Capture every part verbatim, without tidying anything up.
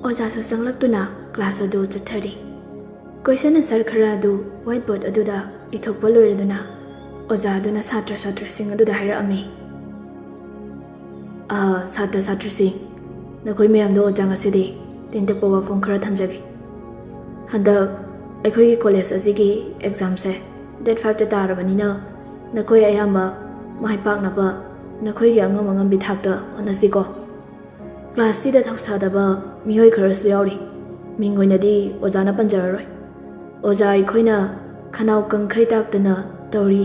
ꯑꯣꯖꯥꯁꯨ ꯆꯪꯂꯛꯇꯨꯅ ꯀ꯭ꯂꯥꯁ ꯑꯗꯨ ꯆꯠꯊꯔꯤ꯫ ꯀꯣꯏꯁꯟ ꯑꯟꯁꯔ ꯈꯔ ꯑꯗꯨ ꯋꯥꯏꯠ ꯕꯣꯔꯗ ꯑꯗꯨꯗ ꯏꯊꯣꯛꯄ ꯂꯣꯏꯔꯗꯨꯅ ꯑꯣꯖꯥ ꯑꯗꯨꯅ ꯁꯥꯇ꯭ꯔ ꯁꯥꯇ꯭ꯔꯁꯤꯡ ꯑꯗꯨꯗ ꯍꯥꯏꯔꯛꯑꯝꯃꯤ꯫ "ꯑ, ꯁꯥꯇ꯭ꯔ ꯁꯥꯇ꯭ꯔꯁꯤꯡ, ꯅꯈꯣꯏ ꯃꯌꯥꯝꯗꯣ ꯑꯣꯖꯥ ꯉꯁꯤꯗꯤ ꯇꯦꯟꯇꯛꯄ ꯋꯥꯐꯝ ꯈꯔ ꯊꯝꯖꯒꯦ꯫ ꯍꯟꯗꯛ ꯑꯩꯈꯣꯏꯒꯤ ꯀꯣꯂꯦꯖ ꯑꯁꯤꯒꯤ ꯑꯦꯛꯖꯥꯝꯁꯦ ꯗꯦꯠ ꯐꯥꯏꯚꯇ ꯇꯥꯔꯕꯅꯤꯅ ꯅꯈꯣꯏ ꯑꯌꯥꯝꯕ ꯃꯥꯏ ꯄꯥꯛꯅꯕ ꯅꯈꯣꯏꯒꯤ ꯑꯉꯝ ꯑꯉꯝꯕꯤ ꯊꯥꯛꯇ ꯍꯣꯠꯅꯁꯤꯀꯣ꯫ ꯀ꯭ꯂꯥꯁꯁꯤꯗ ꯊꯧꯁꯥꯗꯕ ꯃꯤꯑꯣꯏ ꯈꯔꯁꯨ ꯌꯥꯎꯔꯤ꯫ ꯃꯤꯡ ꯑꯣꯏꯅꯗꯤ ꯑꯣꯖꯥꯅ ꯄꯟꯖꯔꯔꯣꯏ꯫ ꯑꯣꯖꯥ ꯑꯩꯈꯣꯏꯅ ꯈꯅꯥꯎ ꯀꯪꯈꯩ ꯇꯥꯛꯇꯅ ꯇꯧꯔꯤ꯫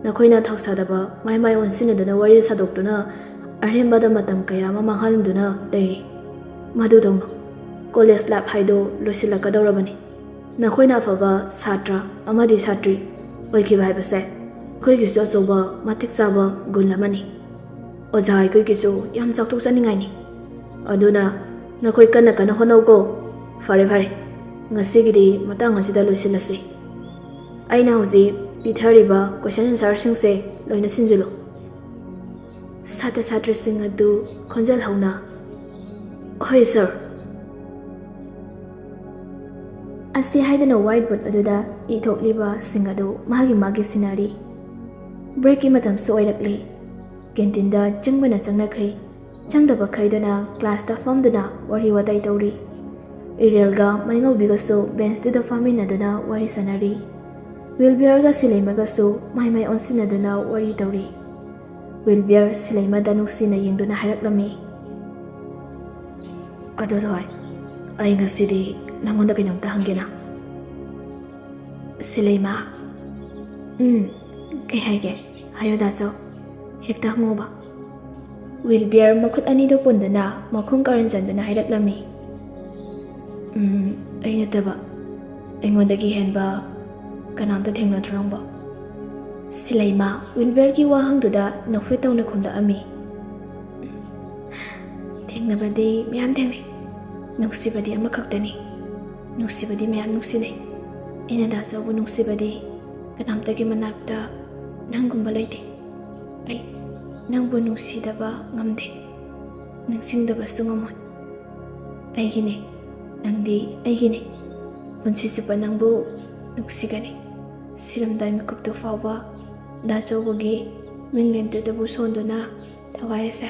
ꯅꯈꯣꯏꯅ ꯊꯧꯁꯥꯗꯕ ꯃꯥꯏ ꯃꯥꯏ ꯑꯣꯟꯁꯤꯟꯅꯗꯨꯅ ꯋꯥꯔꯤ ꯁꯥꯗꯣꯛꯇꯨꯅ ꯑꯔꯦꯝꯕꯗ ꯃꯇꯝ ꯀꯌꯥ ꯑꯃ ꯃꯥꯡꯍꯟꯗꯨꯅ ꯂꯩꯔꯤ꯫ ꯃꯗꯨ ꯇꯧꯅꯨ꯫ ꯀꯣꯂꯦꯖ ꯂꯥꯏꯐ ꯍꯥꯏꯗꯣ ꯂꯣꯏꯁꯤꯜꯂꯛꯀꯗꯧꯔꯕꯅꯤ꯫ ꯅꯈꯣꯏꯅ ꯑꯐꯕ ꯁꯥꯇ꯭ꯔ ꯑꯃꯗꯤ ꯁꯥꯇ꯭ꯔꯤ ꯑꯣꯏꯈꯤꯕ ꯍꯥꯏꯕꯁꯦ ꯑꯩꯈꯣꯏꯒꯤꯁꯨ ꯑꯆꯧꯕ ꯃꯇꯤꯛ ꯆꯥꯕ ꯒꯨꯟ ꯑꯃꯅꯤ꯫ ꯑꯣꯖꯥ ꯑꯩꯈꯣꯏꯒꯤꯁꯨ ꯌꯥꯝ ꯆꯥꯎꯊꯣꯛꯆꯅꯤꯡꯉꯥꯏꯅꯤ꯫ ꯑꯗꯨꯅ ꯅꯈꯣꯏ ꯀꯟꯅ ꯀꯟꯅ ꯍꯣꯠꯅꯧꯀꯣ꯫ ꯐꯔꯦ, ꯐꯔꯦ, ꯉꯁꯤꯒꯤꯗꯤ ꯃꯇꯥꯡ ꯑꯁꯤꯗ ꯂꯣꯏꯁꯤꯜꯂꯁꯤ꯫ ꯑꯩꯅ ꯍꯧꯖꯤꯛ ꯄꯤꯊꯔꯤꯕ ꯀꯣꯏꯁꯟ ꯑꯟꯁꯔꯁꯤꯡꯁꯦ ꯂꯣꯏꯅ ꯁꯤꯟꯖꯤꯜꯂꯨ꯫" ꯁꯥꯇ꯭ꯔ ꯁꯥꯇ꯭ꯔꯤꯁꯤꯡ ꯑꯗꯨ ꯈꯣꯟꯖꯦꯜ ꯍꯧꯅ, "ꯍꯣꯏ ꯁꯥꯔ꯫" ꯑꯁꯤ ꯍꯥꯏꯗꯨꯅ ꯋꯥꯏꯠ ꯕꯣꯔꯗ ꯑꯗꯨꯗ ꯏꯊꯣꯛꯂꯤꯕꯁꯤꯡ ꯑꯗꯨ ꯃꯥꯒꯤ ꯃꯥꯒꯤ ꯁꯤꯟꯅꯔꯤ꯫ ꯕ꯭ꯔꯦꯛꯀꯤ ꯃꯇꯝꯁꯨ ꯑꯣꯏꯔꯛꯂꯤ꯫ ꯀꯦꯟꯇꯤꯟꯗ ꯆꯪꯕꯅ ꯆꯪꯅꯈ꯭ꯔꯦ꯫ ꯆꯪꯗꯕꯈꯩꯗꯨꯅ ꯀ꯭ꯂꯥꯁꯇ ꯐꯝꯗꯨꯅ ꯋꯥꯔꯤ ꯋꯥꯇꯥꯏ ꯇꯧꯔꯤ꯫ ꯏꯔꯦꯜꯒ ꯃꯩꯉꯧꯕꯤꯒꯁꯨ ꯕꯦꯟꯁꯇꯨꯗ ꯐꯝꯃꯤꯟꯅꯗꯨꯅ ꯋꯥꯔꯤ ꯁꯥꯟꯅꯔꯤ꯫ ꯋꯤꯜꯕꯤꯌꯔꯒ ꯁꯤꯂꯩꯃꯒꯁꯨ ꯃꯥꯏ ꯃꯥꯏ ꯑꯣꯟꯁꯤꯟꯅꯗꯨꯅ ꯋꯥꯔꯤ ꯇꯧꯔꯤ꯫ ꯋꯤꯜꯕꯤꯌꯔ ꯁꯤꯂꯩꯃꯗ ꯅꯨꯡꯁꯤꯅ ꯌꯦꯡꯗꯨꯅ ꯍꯥꯏꯔꯛꯂꯝꯃꯤ, "ꯑꯗꯨꯗꯣ ꯍꯣꯏ, ꯑꯩ ꯉꯁꯤꯗꯤ ꯅꯪꯉꯣꯟꯗ ꯀꯩꯅꯣꯝꯇ ꯍꯪꯒꯦꯅ꯫" ꯁꯤꯂꯩꯃ, "ꯎꯝ, ꯀꯩ ꯍꯥꯏꯒꯦ? ꯍꯥꯏꯌꯣ ꯗꯥꯆꯧ, ꯍꯦꯛꯇ ꯍꯪꯉꯣꯕ꯫" ꯋꯤꯜꯕꯤꯌꯔ ꯃꯈꯨꯠ ꯑꯅꯤꯗꯨ ꯄꯨꯟꯗꯨꯅ ꯃꯈꯣꯡ ꯀꯥꯔꯟ ꯆꯟꯗꯨꯅ ꯍꯥꯏꯔꯛꯂꯝꯃꯤ, "ꯎꯝ, ꯑꯩ ꯅꯠꯇꯕ ꯑꯩꯉꯣꯟꯗꯒꯤ ꯍꯦꯟꯕ ꯀꯅꯥꯝꯇ ꯊꯦꯡꯅꯗ꯭ꯔꯣ ꯅꯪꯕꯣ?" ꯁꯤꯂꯩꯃ ꯋꯤꯜꯕꯤꯌꯔꯒꯤ ꯋꯥꯍꯪꯗꯨꯗ ꯅꯣꯛꯐꯦꯠ ꯇꯧꯅ ꯈꯨꯝꯂꯛꯑꯝꯃꯤ, "ꯊꯦꯡꯅꯕꯗꯤ ꯃꯌꯥꯝ ꯊꯦꯡꯅꯩ, ꯅꯨꯡꯁꯤꯕꯗꯤ ꯑꯃꯈꯛꯇꯅꯤ, ꯅꯨꯡꯁꯤꯕꯗꯤ ꯃꯌꯥꯝ ꯅꯨꯡꯁꯤꯅꯩ꯫ ꯑꯩꯅ ꯗꯥꯆꯧꯕꯨ ꯅꯨꯡꯁꯤꯕꯗꯤ ꯀꯅꯥꯝꯇꯒꯤ ꯃꯅꯥꯛꯇ ꯅꯪꯒꯨꯝꯕ ꯂꯩꯇꯦ꯫ ꯑꯩ ꯅꯪꯕꯨ ꯅꯨꯡꯁꯤꯗꯕ ꯉꯝꯗꯦ, ꯅꯤꯡꯁꯤꯡꯗꯕꯁꯨ ꯉꯝꯃꯣꯏ꯫" ꯑꯩꯒꯤꯅꯤ, ꯅꯪꯗꯤ ꯑꯩꯒꯤꯅꯤ꯫ ꯄꯨꯟꯁꯤ ꯆꯨꯞꯄ ꯅꯪꯕꯨ ꯅꯨꯡꯁꯤꯒꯅꯤ꯫ ꯁꯤꯔꯝꯗꯥꯏ ꯃꯤꯀꯨꯞꯇꯨ ꯐꯥꯎꯕ ꯗꯥ ꯆꯧꯕꯒꯤ ꯃꯤꯡꯂꯦꯟꯗꯨꯗꯕꯨ ꯁꯣꯟꯗꯨꯅ ꯊꯋꯥꯏ ꯑꯁꯦ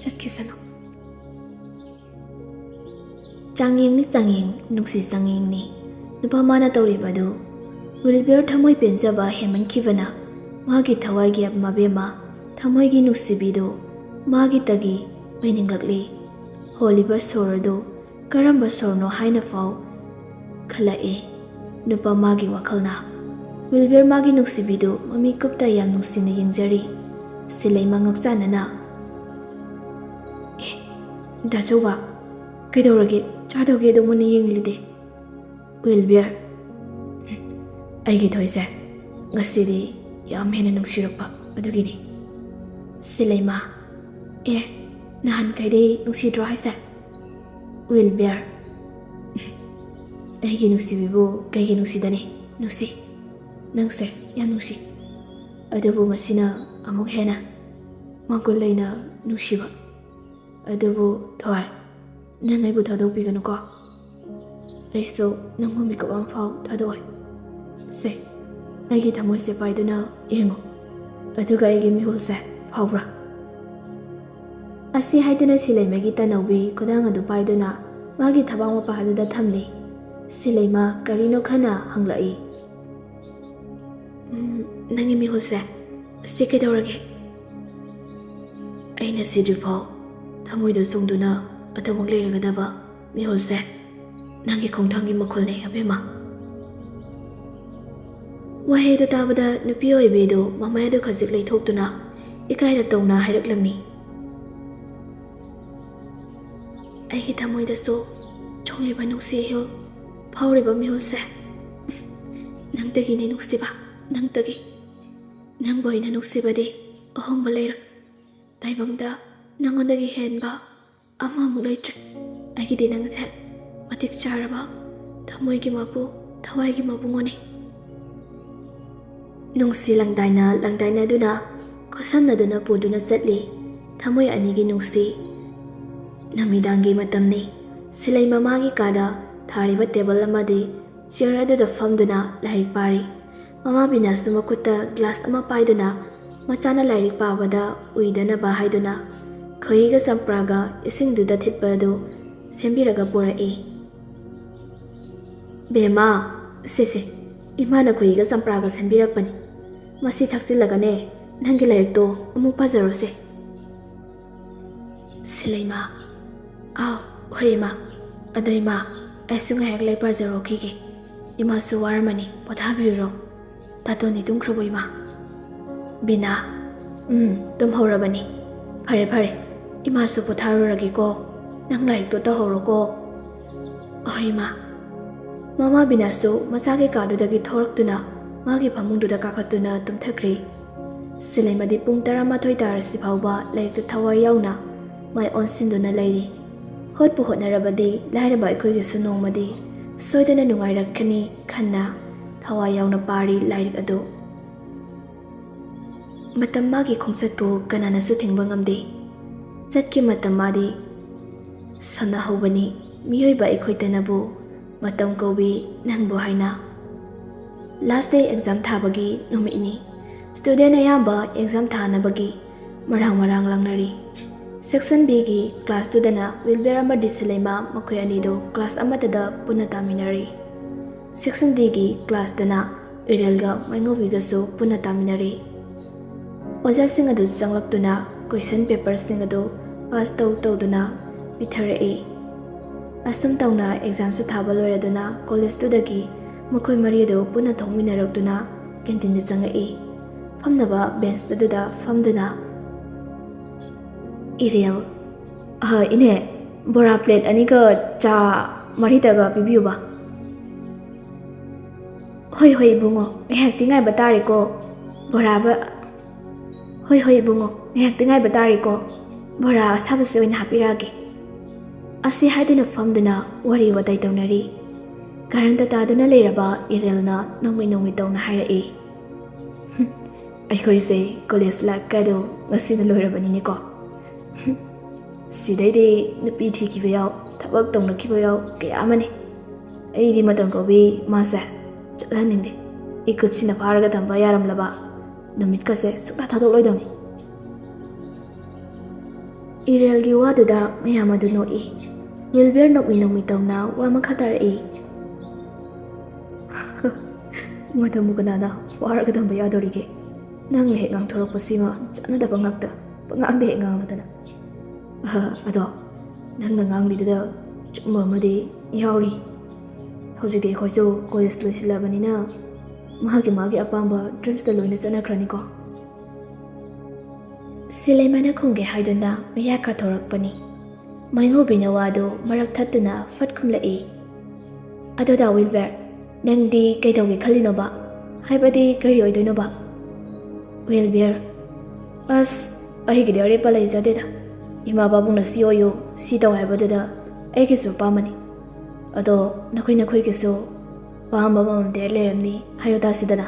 ꯆꯠꯈꯤꯁꯅꯨ꯫ ꯆꯥꯡꯌꯦꯡꯅꯤ ꯆꯥꯡꯌꯦꯡ, ꯅꯨꯡꯁꯤ ꯆꯥꯡꯌꯦꯡꯅꯤ꯫ ꯅꯨꯄꯥ ꯃꯥꯅ ꯇꯧꯔꯤꯕꯗꯨ ꯋꯤꯜꯕꯤꯌꯔ ꯊꯃꯣꯏ ꯄꯦꯟꯖꯕ ꯍꯦꯟꯃꯟꯈꯤꯕꯅ ꯃꯥꯒꯤ ꯊꯋꯥꯏꯒꯤ ꯃꯕꯦꯝꯃ, ꯊꯃꯣꯏꯒꯤ ꯅꯨꯡꯁꯤꯕꯤꯗꯨ ꯃꯥꯒꯤꯇꯒꯤ ꯑꯣꯏꯅꯤꯡꯂꯛꯂꯤ꯫ ꯍꯣꯜꯂꯤꯕ ꯁꯣꯔ ꯑꯗꯨ ꯀꯔꯝꯕ ꯁꯣꯔꯅꯣ ꯍꯥꯏꯅ ꯐꯥꯎ ꯈꯜꯂꯛꯏ ꯅꯨꯄꯥ ꯃꯥꯒꯤ ꯋꯥꯈꯜꯅ꯫ ꯋꯤꯜꯕꯤꯌꯔ ꯃꯥꯒꯤ ꯅꯨꯡꯁꯤꯕꯤꯗꯨ ꯃꯃꯤꯀꯨꯞꯇ ꯌꯥꯝ ꯅꯨꯡꯁꯤꯅ ꯌꯦꯡꯖꯔꯤ꯫ ꯁꯤꯂꯩꯃ ꯉꯛꯆꯥꯅꯅ, "ꯑꯦ, ꯗꯥꯆꯧꯕ, ꯀꯩꯗꯧꯔꯒꯦ? ꯆꯥꯗꯧꯒꯦ ꯑꯗꯨ ꯃꯨꯟꯅ ꯌꯦꯡꯂꯤꯗꯦ?" ꯋꯤꯜꯕꯤꯌꯔ, "ꯑꯩꯒꯤ ꯊꯣꯏꯁꯦ ꯉꯁꯤꯗꯤ ꯌꯥꯝ ꯍꯦꯟꯅ ꯅꯨꯡꯁꯤꯔꯛꯄ ꯑꯗꯨꯒꯤꯅꯤ꯫" ꯁꯤꯂꯩꯃ, "ꯑꯦ, ꯅꯍꯥꯟꯈꯩꯗꯤ ꯅꯨꯡꯁꯤꯗ꯭ꯔꯣ ꯍꯥꯏꯁꯦ?" ꯋꯤꯜꯕꯤꯌꯔ, "ꯑꯩꯒꯤ ꯅꯨꯡꯁꯤꯕꯤꯕꯨ ꯀꯩꯒꯤ ꯅꯨꯡꯁꯤꯗꯅꯤ? ꯅꯨꯡꯁꯤ, ꯅꯪꯁꯦ ꯌꯥꯝ ꯅꯨꯡꯁꯤ꯫ ꯑꯗꯨꯕꯨ ꯉꯁꯤꯅ ꯑꯃꯨꯛ ꯍꯦꯟꯅ ꯃꯒꯨꯟ ꯂꯩꯅ ꯅꯨꯡꯁꯤꯕ꯫ ꯑꯗꯨꯕꯨ ꯊꯣꯏ, ꯅꯪ ꯑꯩꯕꯨ ꯊꯥꯗꯣꯛꯄꯤꯒꯅꯨꯀꯣ꯫ ꯑꯩꯁꯨ ꯅꯪꯕꯨ ꯃꯤꯀꯨꯞ ꯑꯃꯐꯥꯎ ꯊꯥꯗꯣꯛꯑꯣꯏ꯫ ꯁꯦ, ꯑꯩꯒꯤ ꯊꯃꯣꯏꯁꯦ ꯄꯥꯏꯗꯨꯅ ꯌꯦꯡꯉꯨ, ꯑꯗꯨꯒ ꯑꯩꯒꯤ ꯃꯤꯍꯨꯜꯁꯦ ꯐꯥꯎꯕ꯭ꯔꯥ?" ꯑꯁꯤ ꯍꯥꯏꯗꯨꯅ ꯁꯤꯂꯩꯃꯒꯤ ꯇꯅꯧꯕꯤ ꯈꯨꯗꯥꯡ ꯑꯗꯨ ꯄꯥꯏꯗꯨꯅ ꯃꯥꯒꯤ ꯊꯕꯥꯛ ꯃꯄꯥ ꯑꯗꯨꯗ ꯊꯝꯂꯤ꯫ ꯁꯤꯂꯩꯃ ꯀꯔꯤꯅꯣ ꯈꯟꯅ ꯍꯪꯂꯛꯏ꯫ "ꯎꯝ, ꯅꯪꯒꯤ ꯃꯤꯍꯨꯜꯁꯦ ꯑꯁꯤ ꯀꯩꯗꯧꯔꯒꯦ?" "ꯑꯩꯅ ꯁꯤꯗ꯭ꯔꯤꯐꯥꯎ ꯊꯃꯣꯏꯗ ꯆꯣꯡꯗꯨꯅ ꯑꯗꯨꯃꯛ ꯂꯩꯔꯒꯗꯕ ꯃꯤꯍꯨꯜꯁꯦ ꯅꯪꯒꯤ ꯈꯣꯡꯊꯥꯡꯒꯤ ꯃꯈꯨꯜꯅꯦ, ꯑꯕꯦꯝꯃ꯫" ꯋꯥꯍꯩꯗꯨ ꯇꯥꯕꯗ ꯅꯨꯄꯤ ꯑꯣꯏꯕꯤꯗꯨ ꯃꯃꯥꯏ ꯑꯗꯨ ꯈꯖꯤꯛ ꯂꯩꯊꯣꯛꯇꯨꯅ ꯏꯀꯥꯏꯔ ꯇꯧꯅ ꯍꯥꯏꯔꯛꯂꯝꯃꯤ꯫ "ꯑꯩꯒꯤ ꯊꯃꯣꯏꯗꯁꯨ ꯆꯣꯡꯂꯤꯕ ꯅꯨꯡꯁꯤ ꯏꯍꯨꯜ, ꯐꯥꯎꯔꯤꯕ ꯃꯤꯍꯨꯜꯁꯦ ꯅꯪꯇꯒꯤꯅꯦ ꯅꯨꯡꯁꯤꯕ, ꯅꯪꯇꯒꯤ꯫ ꯅꯪꯕꯨ ꯑꯩꯅ ꯅꯨꯡꯁꯤꯕꯗꯤ ꯑꯍꯣꯡꯕ ꯂꯩꯔꯣꯏ꯫ ꯇꯥꯏꯕꯪꯗ ꯅꯪꯉꯣꯟꯗꯒꯤ ꯍꯦꯟꯕ ꯑꯃꯃꯨꯛ ꯂꯩꯇ꯭ꯔꯦ꯫ ꯑꯩꯒꯤꯗꯤ ꯅꯪꯁꯦ ꯃꯇꯤꯛ ꯆꯥꯔꯕ ꯊꯃꯣꯏꯒꯤ ꯃꯄꯨ, ꯊꯋꯥꯏꯒꯤ ꯃꯕꯨꯡꯉꯣꯅꯤ꯫" ꯅꯨꯡꯁꯤ ꯂꯪꯗꯥꯏꯅ ꯂꯪꯗꯥꯏꯅꯗꯨꯅ ꯈꯨꯠꯁꯝꯅꯗꯨꯅ ꯄꯨꯗꯨꯅ ꯆꯠꯂꯤ ꯊꯃꯣꯏ ꯑꯅꯤꯒꯤ ꯅꯨꯡꯁꯤ꯫ ꯅꯨꯃꯤꯗꯥꯡꯒꯤ ꯃꯇꯝꯅꯤ꯫ ꯁꯤꯂꯩ ꯃꯃꯥꯒꯤ ꯀꯥꯗ ꯊꯥꯔꯤꯕ ꯇꯦꯕꯜ ꯑꯃꯗꯤ ꯆꯤꯌꯔ ꯑꯗꯨꯗ ꯐꯝꯗꯨꯅ ꯂꯥꯏꯔꯤꯛ ꯄꯥꯔꯤ꯫ ꯃꯃꯥ ꯕꯤꯅꯥꯁꯇꯨ ꯃꯈꯨꯠꯇ ꯒ꯭ꯂꯥꯁ ꯑꯃ ꯄꯥꯏꯗꯨꯅ ꯃꯆꯥꯅ ꯂꯥꯏꯔꯤꯛ ꯄꯥꯕꯗ ꯎꯏꯗꯅꯕ ꯍꯥꯏꯗꯨꯅ ꯈꯣꯏꯍꯤꯒ ꯆꯝꯄ꯭ꯔꯥꯒ ꯏꯁꯤꯡꯗꯨꯗ ꯊꯤꯠꯄ ꯑꯗꯨ ꯁꯦꯝꯕꯤꯔꯒ ꯄꯨꯔꯛꯏ꯫ "ꯕꯦꯝꯃ, ꯁꯦ ꯁꯦ, ꯏꯃꯥꯅ ꯈꯣꯏꯍꯤꯒ ꯆꯝꯄ꯭ꯔꯥꯒ ꯁꯦꯝꯕꯤꯔꯛꯄꯅꯤ꯫ ꯃꯁꯤ ꯊꯛꯆꯤꯜꯂꯒꯅꯦ ꯅꯪꯒꯤ ꯂꯥꯏꯔꯤꯛꯇꯣ ꯑꯃꯨꯛ ꯄꯥꯖꯔꯣꯁꯦ꯫" ꯁꯤꯂꯩꯃ, "ꯑꯥꯎ, ꯍꯣꯏ ꯏꯃꯥ꯫ ꯑꯗꯣ ꯏꯃꯥ, ꯑꯩꯁꯨ ꯉꯥꯏꯍꯥꯛ ꯂꯩ ꯄꯥꯖꯔꯨꯈꯤꯒꯦ꯫ ꯏꯃꯥꯁꯨ ꯋꯥꯔꯝꯃꯅꯤ, ꯄꯣꯊꯥꯕꯤꯔꯨꯔꯣ꯫ ꯇꯥꯇꯣꯟꯗꯤ ꯇꯨꯝꯈ꯭ꯔꯕꯣ ꯏꯃꯥ?" ꯕꯤꯅꯥ, "ꯎꯝ, ꯇꯨꯝꯍꯧꯔꯕꯅꯤ꯫ ꯐꯔꯦ ꯐꯔꯦ, ꯏꯃꯥꯁꯨ ꯄꯣꯊꯥꯔꯨꯔꯒꯦꯀꯣ꯫ ꯅꯪ ꯂꯥꯏꯔꯤꯛꯇꯣ ꯇꯧꯍꯧꯔꯣꯀꯣ꯫" "ꯍꯣꯏ ꯏꯃꯥ꯫" ꯃꯃꯥ ꯕꯤꯅꯥꯁꯁꯨ ꯃꯆꯥꯒꯤ ꯀꯥꯗꯨꯗꯒꯤ ꯊꯣꯔꯛꯇꯨꯅ ꯃꯥꯒꯤ ꯐꯃꯨꯡꯗꯨꯗ ꯀꯥꯈꯠꯇꯨꯅ ꯇꯨꯝꯊꯈ꯭ꯔꯦ꯫ ꯁꯤꯂꯩꯃꯗꯤ ꯄꯨꯡ ꯇꯔꯥꯃꯥꯊꯣꯏ ꯇꯥꯔꯁꯤ ꯐꯥꯎꯕ ꯂꯥꯏꯔꯤꯛꯇ ꯊꯋꯥꯏ ꯌꯥꯎꯅ ꯃꯥꯏ ꯑꯣꯟꯁꯤꯟꯗꯨꯅ ꯂꯩꯔꯤ꯫ ꯍꯣꯠꯄꯨ ꯍꯣꯠꯅꯔꯕꯗꯤ ꯂꯥꯏꯔꯕ ꯑꯩꯈꯣꯏꯒꯤꯁꯨ ꯅꯣꯡꯃꯗꯤ ꯁꯣꯏꯗꯅ ꯅꯨꯡꯉꯥꯏꯔꯛꯀꯅꯤ ꯈꯟꯅ ꯊꯋꯥꯏ ꯌꯥꯎꯅ ꯄꯥꯔꯤ ꯂꯥꯏꯔꯤꯛ ꯑꯗꯨ꯫ ꯃꯇꯝ ꯃꯥꯒꯤ ꯈꯣꯡꯆꯠꯄꯨ ꯀꯅꯥꯅꯁꯨ ꯊꯤꯡꯕ ꯉꯝꯗꯦ꯫ ꯆꯠꯈꯤ ꯃꯇꯝ ꯃꯥꯗꯤ ꯁꯣꯟꯅꯍꯧꯕꯅꯤ꯫ ꯃꯤꯑꯣꯏꯕ ꯑꯩꯈꯣꯏꯇꯅꯕꯨ ꯃꯇꯝ ꯀꯧꯏ ꯅꯪꯕꯨ ꯍꯥꯏꯅ꯫ Last day exam ꯊꯥꯕꯒꯤ ꯅꯨꯃꯤꯠꯅꯤ꯫ Student ꯑꯌꯥꯝꯕ exam ꯊꯥꯅꯕꯒꯤ ꯃꯔꯥꯡ ꯃꯔꯥꯡ ꯂꯥꯡꯅꯔꯤ꯫ Section Bꯒꯤ class ꯇꯨꯗꯅ ꯋꯤꯜꯕꯔ ꯑꯃꯗꯤ ꯁꯤꯂꯩꯃ ꯃꯈꯣꯏ ꯑꯅꯤꯗꯨ class ꯑꯃꯠꯇꯗ ꯄꯨꯟꯅ ꯇꯥꯃꯤꯟꯅꯔꯤ꯫ Section Dꯒꯤ classꯇꯅ ꯏꯔꯦꯜꯒ ꯃꯥꯏꯉꯧꯕꯤꯒꯁꯨ ꯄꯨꯟꯅ ꯇꯥꯃꯤꯟꯅꯔꯤ꯫ ꯑꯣꯖꯥꯁꯤꯡ ꯑꯗꯨꯁꯨ ꯆꯪꯂꯛꯇꯨꯅ question paperꯁꯤꯡ ꯑꯗꯨ pass ꯇꯧ ꯇꯧꯗꯨꯅ ꯄꯤꯊꯔꯛꯏ꯫ ꯑꯁꯨꯝ ꯇꯧꯅ examꯁꯨ ꯊꯥꯕ ꯂꯣꯏꯔꯗꯨꯅ college ꯇꯨꯗꯒꯤ ꯃꯈꯣꯏ ꯃꯔꯤ ꯑꯗꯨ ꯄꯨꯟꯅ ꯊꯣꯛꯃꯤꯟꯅꯔꯛꯇꯨꯅ canteen ꯆꯪꯉꯛꯏ꯫ ꯐꯝꯅꯕ bench ꯑꯗꯨꯗ ꯐꯝꯗꯨꯅ ꯏꯔꯦꯜ, "ꯑ, ꯏꯅꯦ, ꯕꯣꯔꯥ plate ꯑꯅꯤꯒ ꯆꯥ ꯃꯔꯤꯇꯒ ꯄꯤꯕꯤꯌꯨꯕ꯫" "ꯍꯣꯏ, ꯍꯣꯏ, ꯏꯕꯨꯡꯉꯣ, ꯉꯥꯏꯍꯥꯛꯇꯤ ꯉꯥꯏꯕ ꯇꯥꯔꯦꯀꯣ꯫ ꯕꯣꯔꯥ ꯕ-, ꯍꯣꯏ, ꯍꯣꯏ, ꯏꯕꯨꯡꯉꯣ, ꯉꯥꯏꯍꯥꯛꯇꯤ ꯉꯥꯏꯕ ꯇꯥꯔꯦꯀꯣ꯫ ꯕꯣꯔꯥ ꯑꯁꯥꯕꯁꯦ ꯑꯣꯏꯅ ꯍꯥꯞꯄꯤꯔꯛꯑꯒꯦ꯫" ꯑꯁꯤ ꯍꯥꯏꯗꯨꯅ ꯐꯝꯗꯨꯅ ꯋꯥꯔꯤ ꯋꯥꯇꯥꯏ ꯇꯧꯅꯔꯤ꯫ ꯀꯔꯟꯇ ꯇꯥꯗꯨꯅ ꯂꯩꯔꯕ ꯏꯔꯦꯜꯅ ꯅꯣꯡꯃꯩ ꯅꯣꯡꯃꯩ ꯇꯧꯅ ꯍꯥꯏꯔꯛꯏ, "ꯍꯨꯝ, ꯑꯩꯈꯣꯏꯁꯦ college life ꯀꯥꯏꯗꯣ ꯉꯁꯤꯅ ꯂꯣꯏꯔꯕꯅꯤꯅꯦꯀꯣ꯫" ꯍꯨꯝ, ꯁꯤꯗꯩꯗꯤ ꯅꯨꯄꯤ ꯊꯤꯈꯤꯕ ꯌꯥꯎ, ꯊꯕꯛ ꯇꯧꯅꯈꯤꯕ ꯌꯥꯎ, ꯀꯌꯥ ꯑꯃꯅꯤ꯫ ꯑꯩꯗꯤ ꯃꯇꯝ ꯀꯧꯕꯤ ꯃꯥꯁꯦ ꯆꯠꯍꯟꯅꯤꯡꯗꯦ꯫ ꯏꯈꯨꯠꯁꯤꯅ ꯐꯥꯔꯒ ꯊꯝꯕ ꯌꯥꯔꯝꯂꯕ ꯅꯨꯃꯤꯠꯀꯁꯦ ꯁꯨꯡꯊꯥ ꯊꯥꯗꯣꯛꯂꯣꯏꯗꯧꯅꯤ꯫ ꯏꯔꯦꯜꯒꯤ ꯋꯥꯗꯨꯗ ꯃꯌꯥꯝ ꯑꯗꯨ ꯅꯣꯛꯏ꯫ ꯋꯤꯜꯕꯤꯌꯔ ꯅꯣꯛꯃꯤ ꯅꯣꯛꯃꯤ ꯇꯧꯅ ꯋꯥ ꯃꯈꯥ ꯇꯥꯔꯛꯏ꯫ ꯃꯇꯝꯕꯨ ꯀꯅꯥꯅ ꯐꯥꯔꯒ ꯊꯝꯕ ꯌꯥꯗꯧꯔꯤꯒꯦ? ꯅꯪꯅ ꯍꯦꯛ ꯉꯥꯡꯊꯣꯔꯛꯄꯁꯤꯃ ꯆꯥꯟꯅꯗꯕ ꯉꯥꯛꯇ, ꯄꯉꯥꯡꯗ ꯍꯦꯛ ꯉꯥꯡꯂꯗꯅ꯫ ꯑꯍ, ꯑꯗꯣ ꯅꯪꯅ ꯉꯥꯡꯂꯤꯗꯨꯗ ꯆꯨꯝꯕ ꯑꯃꯗꯤ ꯌꯥꯎꯔꯤ꯫ ꯍꯧꯖꯤꯛꯇꯤ ꯑꯩꯈꯣꯏꯁꯨ ꯀꯣꯂꯦꯖ ꯂꯣꯏꯁꯤꯜꯂꯕꯅꯤꯅ ꯃꯥꯒꯤ ꯃꯥꯒꯤ ꯑꯄꯥꯝꯕ ꯗ꯭ꯔꯤꯝꯁꯇ ꯂꯣꯏꯅ ꯆꯠꯅꯈ꯭ꯔꯅꯤꯀꯣ꯫ ꯁꯤꯂꯩꯃꯅ ꯈꯨꯝꯒꯦ ꯍꯥꯏꯗꯨꯅ ꯃꯌꯥ ꯀꯥꯊꯣꯔꯛꯄꯅꯤ꯫ ꯃꯥꯏꯉꯧꯕꯤꯅ ꯋꯥꯗꯨ ꯃꯔꯛ ꯊꯠꯇꯨꯅ ꯐꯠ ꯈꯨꯝꯂꯛꯏ꯫ "ꯑꯗꯣ ꯗꯥ ꯋꯤꯜꯕꯤꯌꯔ, ꯅꯪꯗꯤ ꯀꯩꯗꯧꯒꯦ ꯈꯜꯂꯤꯅꯣꯕ? ꯍꯥꯏꯕꯗꯤ ꯀꯔꯤ ꯑꯣꯏꯗꯣꯏꯅꯣꯕ?" ꯋꯤꯜꯕꯤꯌꯔ, "ꯑꯁ, ꯑꯩꯒꯤꯗꯤ ꯑꯔꯦꯞꯄ ꯂꯩꯖꯗꯦꯗ꯫ ꯏꯃꯥ ꯄꯥꯕꯨꯡꯅ ꯁꯤ ꯑꯣꯏꯌꯨ, ꯁꯤ ꯇꯧ ꯍꯥꯏꯕꯗꯨꯗ ꯑꯩꯒꯤꯁꯨ ꯑꯄꯥꯝꯕꯅꯤ꯫ ꯑꯗꯣ ꯅꯈꯣꯏ ꯅꯈꯣꯏꯒꯤꯁꯨ ꯑꯄꯥꯝꯕ ꯑꯃꯃꯝꯗꯤ ꯂꯩꯔꯝꯅꯤ, ꯍꯥꯏꯌꯨ ꯇꯥꯁꯤꯗꯅ꯫"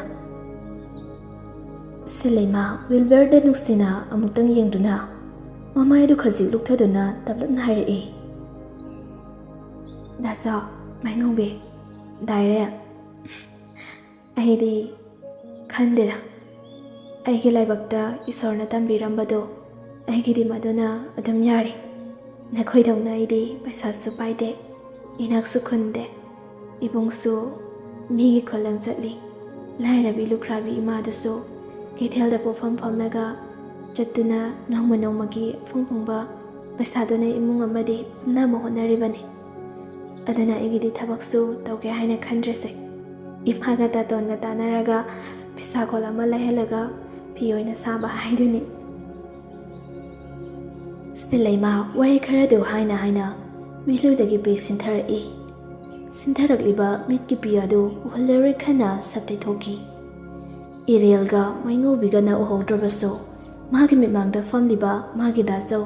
ꯁꯤꯂꯩꯃ ꯋꯤꯜꯕꯔꯗ ꯅꯨꯡꯁꯤꯅ ꯑꯃꯨꯛꯇꯪ ꯌꯦꯡꯗꯨꯅ ꯃꯃꯥꯏꯗꯨ ꯈꯖꯤꯛ ꯂꯨꯛꯊꯗꯨꯅ ꯇꯞꯂꯞꯅ ꯍꯥꯏꯔꯛꯏ, "ꯗꯥꯆꯥꯎ, ꯃꯥꯏꯉꯧꯕꯤ, ꯗꯥꯏꯔꯦ, ꯑꯩꯗꯤ ꯈꯟꯗꯦꯗ꯫ ꯑꯩꯒꯤ ꯂꯥꯏꯕꯛꯇ ꯏꯁꯣꯔꯅ ꯇꯝꯕꯤꯔꯝꯕꯗꯣ ꯑꯩꯒꯤꯗꯤ ꯃꯗꯨꯅ ꯑꯗꯨꯝ ꯌꯥꯔꯦ꯫ ꯅꯈꯣꯏꯗꯧꯅ ꯑꯩꯗꯤ ꯄꯩꯁꯥꯁꯨ ꯄꯥꯏꯗꯦ, ꯏꯅꯥꯛꯁꯨ ꯈꯨꯟꯗꯦ, ꯏꯕꯨꯡꯁꯨ ꯃꯤꯒꯤ ꯈꯨꯂꯪ ꯆꯠꯂꯤ꯫ ꯂꯥꯏꯔꯕꯤ ꯂꯨꯈ꯭ꯔꯥꯕꯤ ꯏꯃꯥꯗꯨꯁꯨ ꯀꯩꯊꯦꯜꯗ ꯄꯣꯠꯐꯝ ꯐꯝꯂꯒ ꯆꯠꯇꯨꯅ ꯅꯣꯡꯃ ꯅꯣꯡꯃꯒꯤ ꯑꯐꯪ ꯐꯪꯕ ꯄꯩꯁꯥꯗꯨꯅ ꯏꯃꯨꯡ ꯑꯃꯗꯤ ꯄꯨꯝꯅꯃꯛ ꯍꯣꯠꯅꯔꯤꯕꯅꯤ꯫ ꯑꯗꯨꯅ ꯑꯩꯒꯤꯗꯤ ꯊꯕꯛꯁꯨ ꯇꯧꯒꯦ ꯍꯥꯏꯅ ꯈꯟꯗ꯭ꯔꯤꯁꯦ꯫ ꯏꯃꯥꯒ ꯇꯥꯇꯣꯟꯒ ꯇꯥꯟꯅꯔꯒ ꯐꯤꯁꯥ ꯀꯣꯜ ꯑꯃ ꯂꯩꯍꯜꯂꯒ ꯐꯤ ꯑꯣꯏꯅ ꯁꯥꯕ ꯍꯥꯏꯗꯨꯅꯤ꯫" ꯁꯤꯂꯩꯃ ꯋꯥꯍꯩ ꯈꯔꯗꯨ ꯍꯥꯏꯅ ꯍꯥꯏꯅ ꯃꯤꯠꯂꯨꯗꯒꯤ ꯄꯤ ꯁꯤꯟꯊꯔꯛꯏ꯫ ꯁꯤꯟꯊꯔꯛꯂꯤꯕ ꯃꯤꯠꯀꯤ ꯄꯤ ꯑꯗꯨ ꯎꯍꯜꯂꯔꯣꯏ ꯈꯟꯅ ꯁꯠ ꯇꯩꯊꯣꯛꯈꯤ꯫ ꯏꯔꯦꯜꯒ ꯃꯩꯉꯧꯕꯤꯒꯅ ꯎꯍꯧꯗ꯭ꯔꯕꯁꯨ, ꯃꯥꯒꯤ ꯃꯤꯠꯃꯥꯡꯗ ꯐꯝꯂꯤꯕ ꯃꯥꯒꯤ ꯗꯥꯆꯧ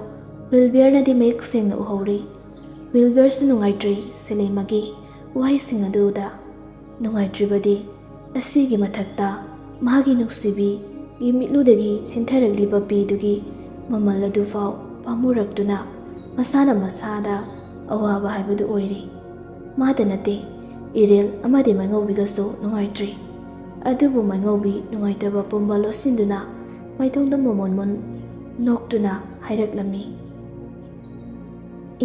ꯋꯤꯜꯕꯤꯌꯔꯅꯗꯤ ꯃꯌꯦꯛ ꯁꯦꯡꯅ ꯎꯍꯧꯔꯤ꯫ ꯋꯤꯜꯕꯤꯌꯔꯁꯨ ꯅꯨꯡꯉꯥꯏꯇ꯭ꯔꯤ ꯁꯤꯂꯩꯃꯒꯤ ꯋꯥꯍꯩꯁꯤꯡ ꯑꯗꯨꯗ꯫ ꯅꯨꯡꯉꯥꯏꯇ꯭ꯔꯤꯕꯗꯤ ꯑꯁꯤꯒꯤ ꯃꯊꯛꯇ ꯃꯥꯒꯤ ꯅꯨꯡꯁꯤꯕꯤꯒꯤ ꯃꯤꯠꯂꯨꯗꯒꯤ ꯁꯤꯟꯊꯔꯛꯂꯤꯕ ꯄꯤꯗꯨꯒꯤ ꯃꯃꯜ ꯑꯗꯨꯐꯥꯎ ꯄꯥꯝꯃꯨꯔꯛꯇꯨꯅ ꯃꯁꯥꯅ ꯃꯁꯥꯗ ꯑꯋꯥꯕ ꯍꯥꯏꯕꯗꯨ ꯑꯣꯏꯔꯦ꯫ ꯃꯥꯗ ꯅꯠꯇꯦ, ꯏꯔꯦꯜ ꯑꯃꯗꯤ ꯃꯥꯏꯉꯧꯕꯤꯒꯁꯨ ꯅꯨꯡꯉꯥꯏꯇ꯭ꯔꯤ꯫ ꯑꯗꯨꯕꯨ ꯃꯥꯏꯉꯧꯕꯤ ꯅꯨꯡꯉꯥꯏꯇꯕ ꯄꯨꯝꯕ ꯂꯣꯠꯁꯤꯟꯗꯨꯅ ꯃꯥꯏꯊꯣꯡꯗ ꯃꯣꯃꯣꯟ ꯃꯣꯟ ꯅꯣꯛꯇꯨꯅ ꯍꯥꯏꯔꯛꯂꯝꯃꯤ,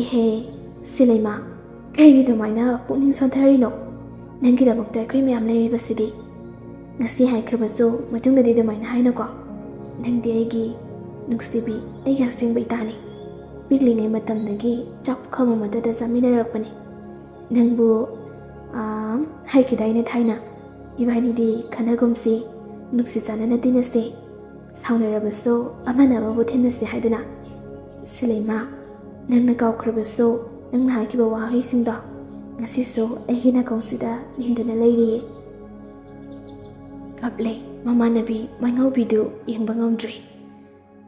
"ꯏꯍꯦ, ꯁꯤꯂꯩꯃ, ꯀꯩꯒꯤ ꯑꯗꯨꯃꯥꯏꯅ ꯄꯨꯛꯅꯤꯡ ꯁꯣꯟꯊꯔꯤꯅꯣ? ꯅꯪꯒꯤꯗꯃꯛꯇ ꯑꯩꯈꯣꯏ ꯃꯌꯥꯝ ꯂꯩꯔꯤꯕꯁꯤꯗꯤ꯫ ꯉꯁꯤ ꯍꯥꯏꯈ꯭ꯔꯕꯁꯨ ꯃꯇꯨꯡꯗꯗꯤ ꯑꯗꯨꯃꯥꯏꯅ ꯍꯥꯏꯅꯨꯀꯣ꯫ ꯅꯪꯗꯤ ꯑꯩꯒꯤ ꯅꯨꯡꯁꯤꯕꯤ, ꯑꯩꯒꯤ ꯑꯁꯦꯡꯕ ꯏꯇꯥꯅꯤ꯫ ꯄꯤꯛꯂꯤꯉꯩ ꯃꯇꯝꯗꯒꯤ ꯆꯥꯛꯈꯨꯝ ꯑꯃꯠꯇꯗ ꯆꯥꯃꯤꯟꯅꯔꯛꯄꯅꯤ꯫ ꯅꯪꯕꯨ, ꯑꯥ, ꯍꯥꯏꯈꯤꯗꯥꯏꯅꯦ ꯊꯥꯏꯅ, ꯏꯕꯥꯅꯤꯗꯤ ꯈꯟꯅꯒꯨꯝꯁꯤ, ꯅꯨꯡꯁꯤ ꯆꯥꯟꯅꯅ ꯇꯤꯟꯅꯁꯤ, ꯁꯥꯎꯅꯔꯕꯁꯨ ꯑꯃꯅ ꯑꯃꯕꯨ ꯊꯦꯝꯅꯁꯤ ꯍꯥꯏꯗꯨꯅ"? ꯁꯤꯂꯩꯃ, ꯅꯪꯅ ꯀꯥꯎꯈ꯭ꯔꯕꯁꯨ ꯅꯪꯅ ꯍꯥꯏꯈꯤꯕ ꯋꯥꯍꯩꯁꯤꯡꯗꯣ ꯉꯁꯤꯁꯨ ꯑꯩꯒꯤ ꯅꯥꯀꯣꯡꯁꯤꯗ ꯅꯤꯟꯗꯨꯅ ꯂꯩꯔꯤꯌꯦ꯫ ꯀꯞꯂꯦ꯫ ꯃꯃꯥꯟꯅꯕꯤ ꯃꯥꯏꯉꯧꯕꯤꯗꯨ ꯌꯦꯡꯕ ꯉꯝꯗ꯭ꯔꯦ꯫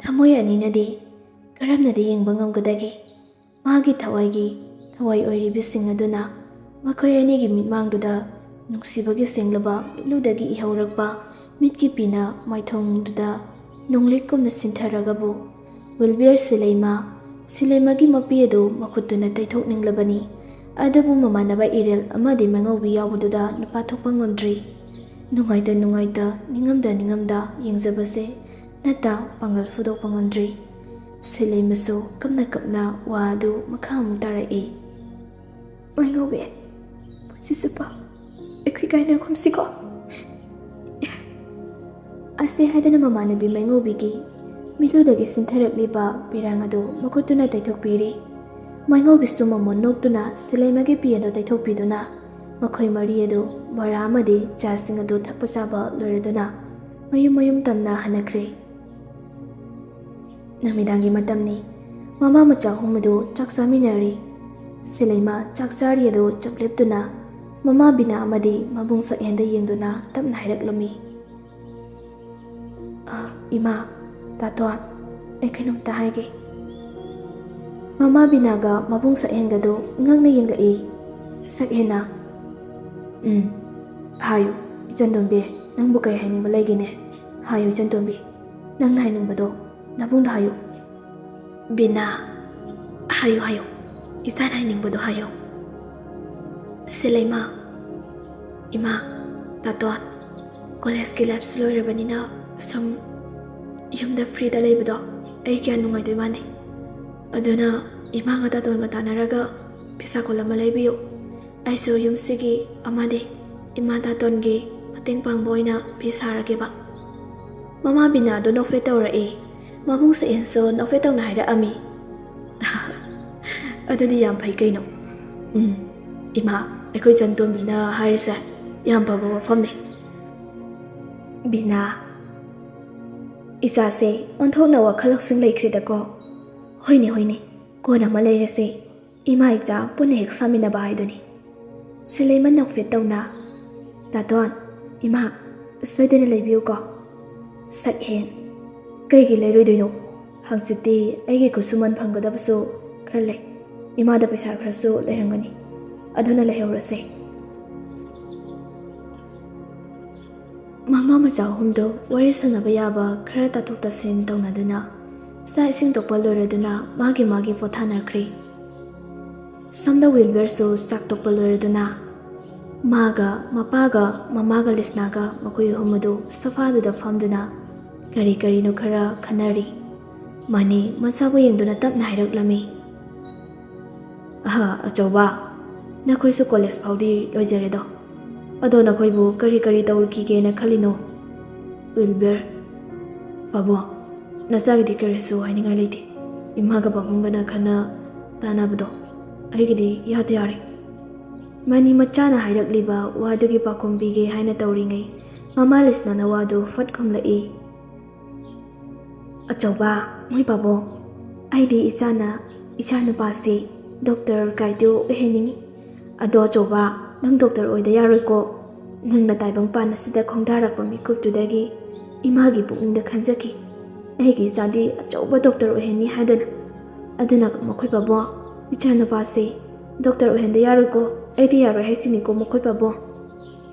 ꯊꯃꯣꯏ ꯑꯅꯤꯅꯗꯤ ꯀꯔꯝꯅꯗꯤ ꯌꯦꯡꯕ ꯉꯝꯒꯗꯒꯦ? ꯃꯥꯒꯤ ꯊꯋꯥꯏꯒꯤ ꯊꯋꯥꯏ ꯑꯣꯏꯔꯤꯕꯁꯤꯡ ꯑꯗꯨꯅ ꯃꯈꯣꯏ ꯑꯅꯤꯒꯤ ꯃꯤꯠꯃꯥꯡꯗꯨꯗ ꯅꯨꯡꯁꯤꯕꯒꯤ ꯁꯦꯡꯂꯕ ꯃꯤꯠꯂꯨꯗꯒꯤ ꯏꯍꯧꯔꯛꯄ ꯃꯤꯠꯀꯤ ꯄꯤꯅ ꯃꯥꯏꯊꯣꯡꯗꯨꯗ ꯅꯣꯡꯂꯤꯛꯀꯨꯝꯅ ꯁꯤꯟꯊꯔꯒꯕꯨ, ꯋꯤꯜꯕꯤꯌꯔ ꯁꯤꯂꯩꯃ, ꯁꯤꯂꯩꯃꯒꯤ ꯃꯄꯤ ꯑꯗꯨ ꯃꯈꯨꯠꯇꯨꯅ ꯇꯩꯊꯣꯛꯅꯤꯡꯂꯕꯅꯤ꯫ ꯑꯗꯨꯕꯨ ꯃꯃꯥꯟꯅꯕ ꯏꯔꯦꯜ ꯑꯃꯗꯤ ꯃꯉꯧꯕꯤ ꯌꯥꯎꯕꯗꯨꯗ ꯅꯨꯄꯥ ꯊꯣꯛꯄ ꯉꯝꯗ꯭ꯔꯤ꯫ ꯅꯨꯡꯉꯥꯏꯇ ꯅꯨꯡꯉꯥꯏꯇ, ꯅꯤꯡꯉꯝꯗ ꯅꯤꯡꯉꯝꯗ ꯌꯦꯡꯖꯕꯁꯦ ꯅꯠꯇ ꯄꯥꯡꯒꯜ ꯐꯨꯗꯣꯛꯄ ꯉꯝꯗ꯭ꯔꯤ꯫ ꯁꯤꯂꯩꯃꯁꯨ ꯀꯞꯅ ꯀꯞꯅ ꯋꯥ ꯑꯗꯨ ꯃꯈꯥ ꯑꯃꯨꯛ ꯇꯥꯔꯛꯏ꯫ "ꯃꯥꯏꯉꯧꯕꯤ, ꯄꯨꯟꯁꯤ ꯆꯨꯞꯄ ꯑꯩꯈꯣꯏ ꯀꯥꯏꯅꯈꯨꯝꯁꯤꯀꯣ?" ꯑꯁꯤ ꯍꯥꯏꯗꯨꯅ ꯃꯃꯥꯟꯅꯕꯤ ꯃꯥꯏꯉꯧꯕꯤꯒꯤ ꯃꯤꯠꯂꯨꯗꯒꯤ ꯁꯤꯟꯊꯔꯛꯂꯤꯕ ꯄꯤꯔꯥꯡ ꯑꯗꯨ ꯃꯈꯨꯠꯇꯨꯅ ꯇꯩꯊꯣꯛꯄꯤꯔꯤ꯫ ꯃꯥꯏꯉꯧꯕꯤꯁꯨ ꯃꯃꯣꯟ ꯅꯣꯛꯇꯨꯅ ꯁꯤꯂꯩꯃꯒꯤ ꯄꯤ ꯑꯗꯨ ꯇꯩꯊꯣꯛꯄꯤꯗꯨꯅ ꯃꯈꯣꯏ ꯃꯔꯤ ꯑꯗꯨ ꯕꯣꯔꯥ ꯑꯃꯗꯤ ꯆꯥꯁꯤꯡ ꯑꯗꯨ ꯊꯛꯄ ꯆꯥꯕ ꯂꯣꯏꯔꯗꯨꯅ ꯃꯌꯨꯝ ꯃꯌꯨꯝ ꯇꯝꯅ ꯍꯟꯅꯈ꯭ꯔꯦ꯫ ꯅꯨꯃꯤꯗꯥꯡꯒꯤ ꯃꯇꯝꯅꯤ꯫ ꯃꯃꯥ ꯃꯆꯥ ꯑꯍꯨꯝ ꯑꯗꯨ ꯆꯥꯛ ꯆꯥꯃꯤꯟꯅꯔꯤ꯫ ꯁꯤꯂꯩꯃ ꯆꯥꯛ ꯆꯥꯔꯤ ꯑꯗꯨ ꯆꯞ ꯂꯦꯞꯇꯨꯅ ꯃꯃꯥ ꯕꯤꯅꯥ ꯑꯃꯗꯤ ꯃꯕꯨꯡ ꯁꯛꯍꯦꯟꯗ ꯌꯦꯡꯗꯨꯅ ꯇꯞꯅ ꯍꯥꯏꯔꯛꯂꯝꯃꯤ, "ꯑ, ꯏꯃꯥ, ꯇꯥꯇꯣꯟ, ꯑꯩ ꯀꯩꯅꯣꯝꯇ ꯍꯥꯏꯒꯦ"꯫ ꯃꯃꯥ ꯕꯤꯅꯥꯒ ꯃꯕꯨꯡ ꯁꯛꯍꯦꯟꯒꯗꯨ ꯉꯛꯅ ꯌꯦꯡꯂꯛꯏ꯫ ꯁꯛꯍꯦꯟꯅ, "ꯎꯝ, ꯍꯥꯏꯌꯨ, ꯏꯆꯟꯇꯣꯝꯕꯤ, ꯅꯪꯕꯨ ꯀꯩ ꯍꯥꯏꯅꯤꯡꯕ ꯂꯩꯒꯦꯅꯦ? ꯍꯥꯏꯌꯨ, ꯏꯆꯟꯇꯣꯝꯕꯤ, ꯅꯪꯅ ꯍꯥꯏꯅꯤꯡꯕꯗꯣ ꯅꯕꯨꯡꯗ ꯍꯥꯏꯌꯨ"꯫ ꯕꯤꯅꯥ, "ꯑ, ꯍꯥꯏꯌꯨ, ꯍꯥꯏꯌꯨ, ꯏꯆꯥꯅ ꯍꯥꯏꯅꯤꯡꯕꯗꯣ ꯍꯥꯏꯌꯨ꯫ ꯁꯤꯂꯩꯃ, ꯏꯃꯥ, ꯇꯥꯇꯣꯟ, ꯀꯣꯂꯦꯖꯀꯤ ꯂꯥꯏꯐꯁꯨ ꯂꯣꯏꯔꯕꯅꯤꯅ ꯁꯨꯝ ꯌꯨꯝꯗ ꯐ꯭ꯔꯤꯗ ꯂꯩꯕꯗꯣ ꯑꯩ ꯀꯌꯥ ꯅꯨꯡꯉꯥꯏꯗꯣꯏ ꯃꯥꯟꯗꯦ꯫ ꯑꯗꯨꯅ ꯏꯃꯥꯒ ꯇꯥꯇꯣꯟꯒ ꯇꯥꯟꯅꯔꯒ ꯐꯤꯁꯥꯀꯣꯜ ꯑꯃ ꯂꯩꯕꯤꯌꯨ꯫ ꯑꯩꯁꯨ ꯌꯨꯝꯁꯤꯒꯤ ꯑꯃꯗꯤ ꯏꯃꯥ ꯇꯥꯇꯣꯟꯒꯤ ꯃꯇꯦꯡ ꯄꯥꯡꯕ ꯑꯣꯏꯅ ꯐꯤ ꯁꯥꯔꯒꯦꯕ꯫ ꯃꯃꯥ ꯕꯤꯅꯥꯗꯣ ꯅꯣꯛꯐꯦꯠ ꯇꯧꯔꯛꯏ꯫ ꯃꯕꯨꯡ ꯁꯛꯍꯦꯟꯁꯨ ꯅꯣꯛꯐꯦꯠ ꯇꯧꯅ ꯍꯥꯏꯔꯛꯑꯝꯃꯤ꯫ ꯑꯗꯨꯗꯤ ꯌꯥꯝ ꯐꯩ ꯀꯩꯅꯣ꯫ ꯎꯝ, ꯏꯃꯥ, ꯑꯩꯈꯣꯏ ꯆꯟꯇꯣꯝꯕꯤꯅ ꯍꯥꯏꯔꯤꯁꯦ ꯌꯥꯝ ꯐꯕ ꯋꯥꯐꯝꯅꯤ꯫ ꯕꯤꯅꯥ, ꯏꯆꯥꯁꯦ ꯑꯣꯟꯊꯣꯛꯅ ꯋꯥꯈꯜ ꯂꯧꯁꯤꯡ ꯂꯩꯈ꯭ꯔꯦꯗꯀꯣ꯫ ꯍꯣꯏꯅꯦ, ꯍꯣꯏꯅꯦ, ꯀꯣꯟ ꯑꯃ ꯂꯩꯔꯁꯦ꯫ ꯏꯃꯥ ꯏꯆꯥ ꯄꯨꯟꯅ ꯍꯦꯛ ꯁꯥꯃꯤꯟꯅꯕ ꯍꯥꯏꯗꯨꯅꯤ꯫ ꯁꯤꯂꯩꯃ ꯅꯣꯛꯐꯦꯠ ꯇꯧꯅ, "ꯇꯥꯇꯣꯟ, ꯏꯃꯥ, ꯁꯣꯏꯗꯅ ꯂꯩꯕꯤꯌꯨꯀꯣ꯫" ꯁꯛꯍꯦꯟ, "ꯀꯩꯒꯤ ꯂꯩꯔꯣꯏꯗꯣꯏꯅꯣ? ꯍꯪꯆꯤꯠꯇꯤ ꯑꯩꯒꯤ ꯈꯨꯠꯁꯨꯃꯟ ꯐꯪꯒꯗꯕꯁꯨ ꯈꯔ ꯂꯩ꯫ ꯏꯃꯥꯗ ꯄꯩꯁꯥ ꯈꯔꯁꯨ ꯂꯩꯔꯝꯒꯅꯤ꯫ ꯑꯗꯨꯅ ꯂꯩꯍꯧꯔꯁꯦ꯫" ꯃꯃꯥ ꯃꯆꯥ ꯑꯍꯨꯝꯗꯣ ꯋꯥꯔꯤ ꯁꯥꯟꯅꯕ ꯌꯥꯕ ꯈꯔ ꯇꯥꯊꯣꯛ ꯇꯥꯁꯤꯟ ꯇꯧꯅꯗꯨꯅ, ꯆꯥꯛ ꯏꯁꯤꯡ ꯇꯣꯛꯄ ꯂꯣꯏꯔꯗꯨꯅ ꯃꯥꯒꯤ ꯃꯥꯒꯤ ꯄꯣꯊꯥꯅꯈ꯭ꯔꯦ꯫ ꯁꯣꯝꯗ ꯋꯤꯜꯕꯔꯁꯨ ꯆꯥꯛ ꯇꯣꯛꯄ ꯂꯣꯏꯔꯗꯨꯅ ꯃꯥꯒ, ꯃꯄꯥꯒ, ꯃꯃꯥꯒ ꯂꯤꯁꯅꯥꯒ ꯃꯈꯣꯏ ꯑꯍꯨꯝ ꯑꯗꯨ ꯁꯣꯐꯥꯗꯨꯗ ꯐꯝꯗꯨꯅ ꯀꯔꯤ ꯀꯔꯤꯅꯣ ꯈꯔ ꯈꯟꯅꯔꯤ꯫ ꯃꯥꯅꯤ ꯃꯆꯥꯕꯨ ꯌꯦꯡꯗꯨꯅ ꯇꯞꯅ ꯍꯥꯏꯔꯛꯂꯝꯃꯤ, "ꯑꯍ, ꯑꯆꯧꯕ, ꯅꯈꯣꯏꯁꯨ ꯀꯣꯂꯦꯖ ꯐꯥꯎꯗꯤ ꯂꯣꯏꯖꯔꯦꯗꯣ꯫ ꯑꯗꯣ ꯅꯈꯣꯏꯕꯨ ꯀꯔꯤ ꯀꯔꯤ ꯇꯧꯔꯨꯈꯤꯒꯦꯅ ꯈꯜꯂꯤꯅꯣ?" ꯋꯤꯜꯕꯔ, "ꯄꯥꯕꯨꯡ, ꯅꯆꯥꯒꯤꯗꯤ ꯀꯔꯤꯁꯨ ꯍꯥꯏꯅꯤꯡꯉꯥꯏ ꯂꯩꯇꯦ꯫ ꯏꯃꯥꯒ ꯄꯥꯕꯨꯡꯒꯅ ꯈꯟꯅ ꯇꯥꯅꯕꯗꯣ ꯑꯩꯒꯤꯗꯤ ꯌꯥꯗ ꯌꯥꯔꯦ꯫" ꯃꯥꯅꯤ ꯃꯆꯥꯅ ꯍꯥꯏꯔꯛꯂꯤꯕ ꯋꯥꯗꯨꯒꯤ ꯄꯥꯎꯈꯨꯝ ꯄꯤꯒꯦ ꯍꯥꯏꯅ ꯇꯧꯔꯤꯉꯩ ꯃꯃꯥ ꯂꯤꯁꯅꯥꯅ ꯋꯥꯗꯨ ꯐꯠ ꯈꯨꯝꯂꯛꯏ꯫ "ꯑꯆꯧꯕ, ꯃꯣꯏ ꯄꯥꯕꯨꯡ, ꯑꯩꯗꯤ ꯏꯆꯥꯅ, ꯏꯆꯥ ꯅꯨꯄꯥꯁꯤ ꯗꯣꯛꯇꯔ ꯀꯥꯏꯗꯨ ꯑꯣꯏꯍꯟꯅꯤꯡꯉꯤ꯫ ꯑꯗꯣ ꯑꯆꯧꯕ, ꯅꯪ ꯗꯣꯛꯇꯔ ꯑꯣꯏꯗ ꯌꯥꯔꯣꯏꯀꯣ꯫ ꯅꯪꯅ ꯇꯥꯏꯕꯪꯄꯥꯟ ꯑꯁꯤꯗ ꯈꯣꯡꯗꯥꯔꯛꯄ ꯃꯤꯀꯨꯞꯇꯨꯗꯒꯤ ꯏꯃꯥꯒꯤ ꯄꯨꯛꯅꯤꯡꯗ ꯈꯟꯖꯈꯤ, ꯑꯩꯒꯤ ꯏꯆꯥꯗꯤ ꯑꯆꯧꯕ ꯗꯣꯛꯇꯔ ꯑꯣꯏꯍꯟꯅꯤ ꯍꯥꯏꯗꯅ꯫ ꯑꯗꯨꯅ ꯃꯈꯣꯏ ꯄꯥꯕꯨꯡ, ꯏꯆꯥ ꯅꯨꯄꯥꯁꯤ ꯗꯣꯛꯇꯔ ꯑꯣꯏꯍꯟꯗ ꯌꯥꯔꯣꯏꯀꯣ꯫ ꯑꯩꯗꯤ ꯌꯥꯔꯣꯏ ꯍꯥꯏꯁꯤꯅꯤꯀꯣ ꯃꯈꯣꯏ ꯄꯥꯕꯨꯡ꯫"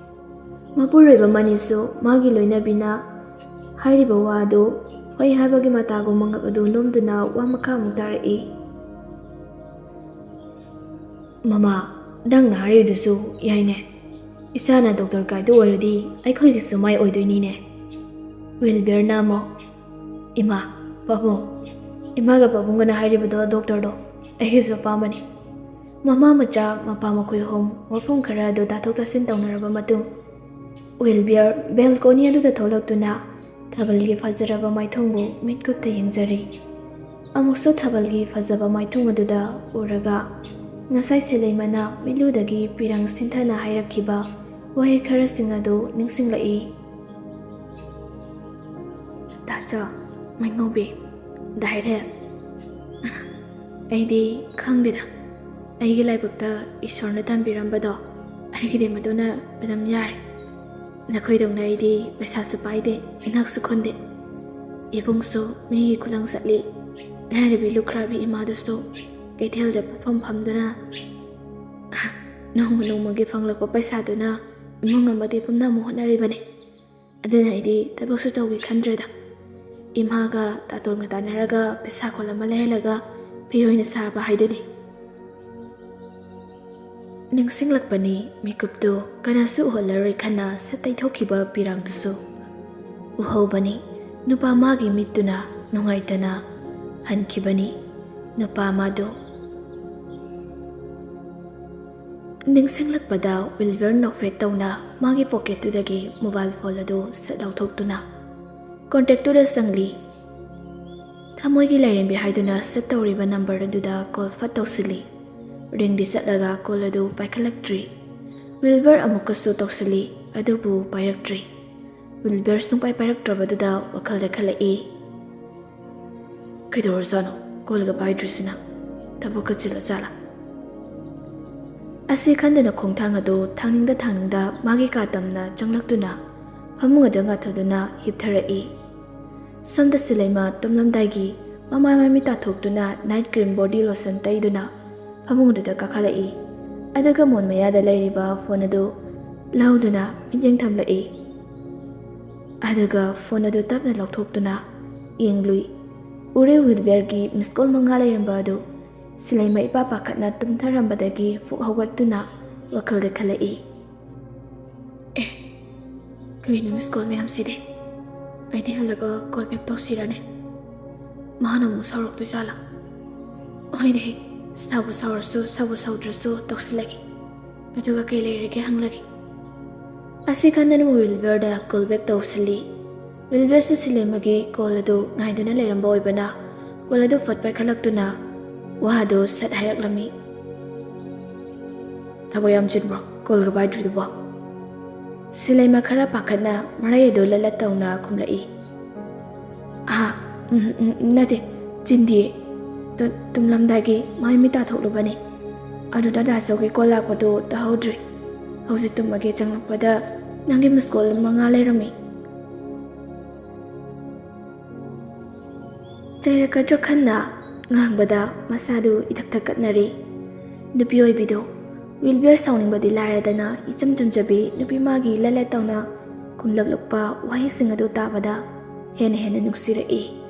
ꯃꯄꯨꯔꯣꯏꯕ ꯃꯅꯤꯁꯨ ꯃꯥꯒꯤ ꯂꯣꯏꯅꯕꯤꯅ ꯍꯥꯏꯔꯤꯕ ꯋꯥ ꯑꯗꯨ ꯍꯣꯏ ꯍꯥꯏꯕꯒꯤ ꯃꯇꯥꯒꯨꯝ ꯃꯉꯛ ꯑꯗꯨ ꯅꯣꯝꯗꯨꯅ ꯋꯥ ꯃꯈꯥ ꯑꯃꯨꯛ ꯇꯥꯔꯛꯏ꯫ "ꯃꯃꯥ, ꯅꯪꯅ ꯍꯥꯏꯔꯤꯗꯨꯁꯨ ꯌꯥꯏꯅꯦ꯫ ꯏꯁꯥꯅ ꯗꯣꯛꯇꯔ ꯀꯥꯏꯗꯨ ꯑꯣꯏꯔꯗꯤ ꯑꯩꯈꯣꯏꯒꯤꯁꯨ ꯃꯥꯏ ꯑꯣꯏꯗꯣꯏꯅꯤꯅꯦ꯫" ꯋꯤꯜꯕꯤꯌꯔꯅ ꯑꯃꯨꯛ, "ꯏꯃꯥ, ꯄꯥꯕꯨꯡ, ꯏꯃꯥꯒ ꯄꯥꯕꯨꯡꯒꯅ ꯍꯥꯏꯔꯤꯕꯗꯣ ꯗꯣꯛꯇꯔꯗꯣ ꯑꯩꯒꯤꯁꯨ ꯑꯄꯥꯝꯕꯅꯤ꯫" ꯃꯃꯥ ꯃꯆꯥ ꯃꯄꯥ ꯃꯈꯣꯏ ꯑꯍꯨꯝ ꯋꯥꯐꯝ ꯈꯔ ꯑꯗꯨ ꯇꯥꯊꯣꯛ ꯇꯥꯁꯤꯟ ꯇꯧꯅꯔꯕ ꯃꯇꯨꯡ, ꯋꯤꯜꯕꯤꯌꯔ ꯕꯦꯜꯀꯣꯅꯤ ꯑꯗꯨꯗ ꯊꯣꯛꯂꯛꯇꯨꯅ ꯊꯥꯕꯜꯒꯤ ꯐꯖꯔꯕ ꯃꯥꯏꯊꯣꯡꯕꯨ ꯃꯤꯠꯀꯨꯞꯇ ꯌꯦꯡꯖꯔꯤ꯫ ꯑꯃꯨꯛꯁꯨ ꯊꯥꯕꯜꯒꯤ ꯐꯖꯕ ꯃꯥꯏꯊꯣꯡ ꯑꯗꯨꯗ ꯎꯔꯒ, ꯉꯁꯥꯏ ꯁꯤꯂꯩꯃꯅ ꯃꯤꯠꯂꯨꯗꯒꯤ ꯄꯤꯔꯥꯡ ꯁꯤꯟꯊꯅ ꯍꯥꯏꯔꯛꯈꯤꯕ ꯋꯥꯍꯩ ꯈꯔꯁꯤꯡ ꯑꯗꯨ ꯅꯤꯡꯁꯤꯡꯂꯛꯏ꯫ "ꯇꯥꯆꯧ, ꯃꯩꯉꯧꯕꯤ, ꯗꯥꯏꯔꯦ꯫ ꯑꯩꯗꯤ ꯈꯪꯗꯦꯗ꯫ ꯑꯩꯒꯤ ꯂꯥꯏꯕꯛꯇ ꯏꯁꯣꯔꯅ ꯇꯝꯕꯤꯔꯝꯕꯗꯣ ꯑꯩꯒꯤꯗꯤ ꯃꯗꯨꯅ ꯑꯗꯨꯝ ꯌꯥꯔꯦ꯫ ꯅꯈꯣꯏꯗꯧꯅ ꯑꯩꯗꯤ ꯄꯩꯁꯥꯁꯨ ꯄꯥꯏꯗꯦ, ꯏꯅꯥꯛꯁꯨ ꯈꯨꯟꯗꯦ꯫ ꯏꯕꯨꯡꯁꯨ ꯃꯤꯒꯤ ꯈꯨꯂꯪ ꯆꯠꯂꯤ꯫ ꯂꯥꯏꯔꯕꯤ ꯂꯨꯈ꯭ꯔꯥꯕꯤ ꯏꯃꯥꯗꯨꯁꯨ ꯀꯩꯊꯦꯜꯗ ꯄꯣꯠꯐꯝ ꯐꯝꯗꯨꯅ ꯅꯣꯡꯃ ꯅꯣꯡꯃꯒꯤ ꯐꯪꯂꯛꯄ ꯄꯩꯁꯥꯗꯨꯅ ꯏꯃꯨꯡ ꯑꯃꯗꯤ ꯄꯨꯝꯅꯃꯛ ꯍꯣꯠꯅꯔꯤꯕꯅꯤ꯫ ꯑꯗꯨꯅ ꯑꯩꯗꯤ ꯊꯕꯛꯁꯨ ꯇꯧꯒꯦ ꯈꯟꯗ꯭ꯔꯦꯗ꯫ ꯏꯃꯥꯒ ꯇꯥꯇꯣꯟꯒ ꯇꯥꯟꯅꯔꯒ ꯄꯩꯁꯥ ꯈꯣꯠ ꯑꯃ ꯂꯩꯍꯜꯂꯒ ꯐꯤ ꯑꯣꯏꯅ ꯁꯥꯕ ꯍꯥꯏꯗꯨꯅꯤ꯫" ꯅꯤꯡꯁꯤꯡꯂꯛꯄꯅꯤ ꯃꯤꯀꯨꯞꯇꯨ ꯀꯅꯥꯁꯨ ꯎꯍꯜꯂꯔꯣꯏ ꯈꯟꯅ ꯁꯠ ꯇꯩꯊꯣꯛꯈꯤꯕ ꯄꯤꯔꯥꯡꯗꯨꯁꯨ ꯎꯍꯧꯕꯅꯤ꯫ ꯅꯨꯄꯥ ꯃꯥꯒꯤ ꯃꯤꯠꯇꯨꯅ ꯅꯨꯡꯉꯥꯏꯇꯅ ꯍꯟꯈꯤꯕꯅꯤ꯫ ꯅꯨꯄꯥ ꯃꯥꯗꯨ ꯅꯤꯡꯁꯤꯡꯂꯛꯄꯗ ꯋꯤꯜꯕꯔ ꯅꯣꯛꯐꯦꯠ ꯇꯧꯅ ꯃꯥꯒꯤ ꯄꯣꯀꯦꯠꯇꯨꯗꯒꯤ ꯃꯣꯕꯥꯏꯜ ꯐꯣꯟ ꯑꯗꯨ ꯁꯠ ꯂꯧꯊꯣꯛꯇꯨꯅ ꯀꯣꯟꯇꯦꯛꯇꯨꯗ ꯆꯪꯂꯤ꯫ ꯊꯃꯣꯏꯒꯤ ꯂꯥꯏꯔꯦꯝꯕꯤ ꯍꯥꯏꯗꯨꯅ ꯁꯠ ꯇꯧꯔꯤꯕ ꯅꯝꯕꯔ ꯑꯗꯨꯗ ꯀꯣꯜ ꯐꯠ ꯇꯧꯁꯤꯜꯂꯤ꯫ ꯔꯤꯡꯗꯤ ꯆꯠꯂꯒ ꯀꯣꯜ ꯑꯗꯨ ꯄꯥꯏꯈꯠꯂꯛꯇ꯭ꯔꯤ꯫ ꯋꯤꯜꯕꯔ ꯑꯃꯨꯛꯀꯁꯨ ꯇꯧꯁꯤꯜꯂꯤ, ꯑꯗꯨꯕꯨ ꯄꯥꯏꯔꯛꯇ꯭ꯔꯤ꯫ ꯋꯤꯜꯕꯔ ꯁꯨꯡꯄꯥꯏ ꯄꯥꯏꯔꯛꯇ꯭ꯔꯕꯗꯨꯗ ꯋꯥꯈꯜꯗ ꯈꯜꯂꯛꯏ, "ꯀꯩꯗꯧꯔꯖꯥꯠꯅꯣ ꯀꯣꯜꯒ ꯄꯥꯏꯗ꯭ꯔꯤꯁꯤꯅ? ꯊꯕꯛꯀ ꯆꯤꯜꯂ ꯖꯥꯠꯂꯥ?" ꯑꯁꯤ ꯈꯟꯗꯨꯅ ꯈꯣꯡꯊꯥꯡ ꯑꯗꯨ ꯊꯥꯡꯅꯤꯡꯗ ꯊꯥꯡꯅꯤꯡꯗ ꯃꯥꯒꯤ ꯀꯥ ꯇꯝꯅ ꯆꯪꯂꯛꯇꯨꯅ ꯐꯃꯨꯡ ꯑꯗꯨ ꯉꯥꯊꯣꯛꯇꯨꯅ ꯍꯤꯞꯊꯔꯛꯏ꯫ ꯁꯣꯝꯗ ꯁꯤꯂꯩꯃ ꯇꯨꯝꯂꯝꯗꯥꯏꯒꯤ ꯃꯃꯥꯏ ꯃꯃꯤꯠ ꯇꯥꯊꯣꯛꯇꯨꯅ ꯅꯥꯏꯠ ꯀ꯭ꯔꯤꯝ ꯕꯣꯗꯤ ꯂꯣꯁꯟ ꯇꯩꯗꯨꯅ ꯐꯃꯨꯡꯗꯨꯗ ꯀꯥꯈꯠꯂꯛꯏ꯫ ꯑꯗꯨꯒ ꯃꯣꯟ ꯃꯌꯥꯗ ꯂꯩꯔꯤꯕ ꯐꯣꯟ ꯑꯗꯨ ꯂꯧꯗꯨꯅ ꯃꯤꯠꯌꯦꯡ ꯊꯝꯂꯛꯏ꯫ ꯑꯗꯨꯒ ꯐꯣꯟ ꯑꯗꯨ ꯇꯞꯅ ꯂꯧꯊꯣꯛꯇꯨꯅ ꯌꯦꯡꯂꯨꯏ꯫ ꯎꯔꯦ ꯋꯤꯜꯕꯤꯌꯔꯒꯤ ꯃꯤꯁ ꯀꯣꯜ ꯃꯉꯥ ꯂꯩꯔꯝꯕ ꯑꯗꯨ꯫ ꯁꯤꯂꯩꯃ ꯏꯄꯥ ꯄꯥꯈꯠꯅ ꯇꯨꯝꯊꯔꯝꯕꯗꯒꯤ ꯐꯨꯛ ꯍꯧꯒꯠꯇꯨꯅ ꯋꯥꯈꯜꯗ ꯈꯜꯂꯛꯏ꯫ ꯑꯦ, ꯀꯩꯅꯣ ꯃꯤꯁ ꯀꯣꯜ ꯃꯌꯥꯝꯁꯤꯗꯤ? ꯑꯩꯗꯤ ꯍꯜꯂꯒ ꯀꯣꯜ ꯕꯦꯛ ꯇꯧꯁꯤꯔꯅꯦ? ꯃꯥꯅ ꯑꯃꯨꯛ ꯁꯥꯎꯔꯛꯇꯣꯏ ꯖꯥꯠꯂꯥ? ꯍꯣꯏꯅꯦ, ꯁꯥꯎꯕꯨ ꯁꯥꯎꯔꯁꯨ ꯁꯥꯎꯕꯨ ꯁꯥꯎꯗ꯭ꯔꯁꯨ ꯇꯧꯁꯤꯜꯂꯒꯦ꯫ ꯑꯗꯨꯒ ꯀꯩ ꯂꯩꯔꯒꯦ ꯍꯪꯂꯒꯦ꯫ ꯑꯁꯤ ꯈꯟꯗꯅ ꯋꯤꯜꯕꯔꯗ ꯀꯣꯜ ꯕꯦꯛ ꯇꯧꯁꯤꯜꯂꯤ꯫ ꯋꯤꯜꯕꯔꯁꯨ ꯁꯤꯂꯦꯃꯒꯤ ꯀꯣꯜ ꯑꯗꯨ ꯉꯥꯏꯗꯨꯅ ꯂꯩꯔꯝꯕ ꯑꯣꯏꯕꯅ ꯀꯣꯜ ꯑꯗꯨ ꯐꯠ ꯄꯥꯏꯈꯠꯂꯛꯇꯨꯅ ꯋꯥꯗꯨ ꯁꯠ ꯍꯥꯏꯔꯛꯂꯝꯃꯤ꯫ ꯊꯕꯛ ꯌꯥꯝ ꯆꯤꯟꯕ꯭ꯔꯣ ꯀꯣꯜꯒ ꯄꯥꯏꯗ꯭ꯔꯤꯗꯨꯕꯣ? ꯁꯤꯂꯩꯃ ꯈꯔ ꯄꯥꯈꯠꯅ ꯃꯔꯩ ꯑꯗꯨ ꯂꯠꯂꯠ ꯇꯧꯅ ꯈꯨꯝꯂꯛꯏ꯫ ꯑꯥ, ꯎꯝ, ꯎꯝ, ꯎꯝ, ꯅꯠꯇꯦ, ꯆꯤꯟꯗꯤꯌꯦ꯫ ꯇꯨ-, ꯇꯨꯝꯂꯝꯗꯥꯏꯒꯤ ꯃꯥꯏ ꯃꯤꯠ ꯇꯥꯊꯣꯛꯂꯨꯕꯅꯤ꯫ ꯑꯗꯨꯗ ꯗꯥꯆꯧꯒꯤ ꯀꯣꯜ ꯂꯥꯛꯄꯗꯨ ꯇꯥꯍꯧꯗ꯭ꯔꯤ꯫ ꯍꯧꯖꯤꯛ ꯇꯨꯝꯃꯒꯦ ꯆꯪꯂꯛꯄꯗ ꯅꯪꯒꯤ ꯃꯤꯁ ꯀꯣꯜ ꯃꯉꯥ ꯂꯩꯔꯝꯃꯤ꯫ ꯆꯩꯔꯛꯀꯗ꯭ꯔꯥ ꯈꯟꯅ ꯉꯥꯡꯕꯗ ꯃꯁꯥꯗꯨ ꯏꯊꯛ ꯊꯛꯀꯠꯅꯔꯤ꯫ ꯅꯨꯄꯤ ꯑꯣꯏꯕꯤꯗꯨ ꯋꯤꯜꯕꯤꯌꯔ ꯁꯥꯎꯅꯤꯡꯕꯗꯤ ꯂꯥꯏꯔꯗꯅ ꯏꯆꯝ ꯆꯝꯖꯕꯤ ꯅꯨꯄꯤ ꯃꯥꯒꯤ ꯂꯠꯂꯠ ꯇꯧꯅ ꯈꯨꯝꯂꯛꯂꯛꯄ ꯋꯥꯍꯩꯁꯤꯡ ꯑꯗꯨ ꯇꯥꯕꯗ ꯍꯦꯟꯅ ꯍꯦꯟꯅ ꯅꯨꯡꯁꯤꯔꯛꯏ꯫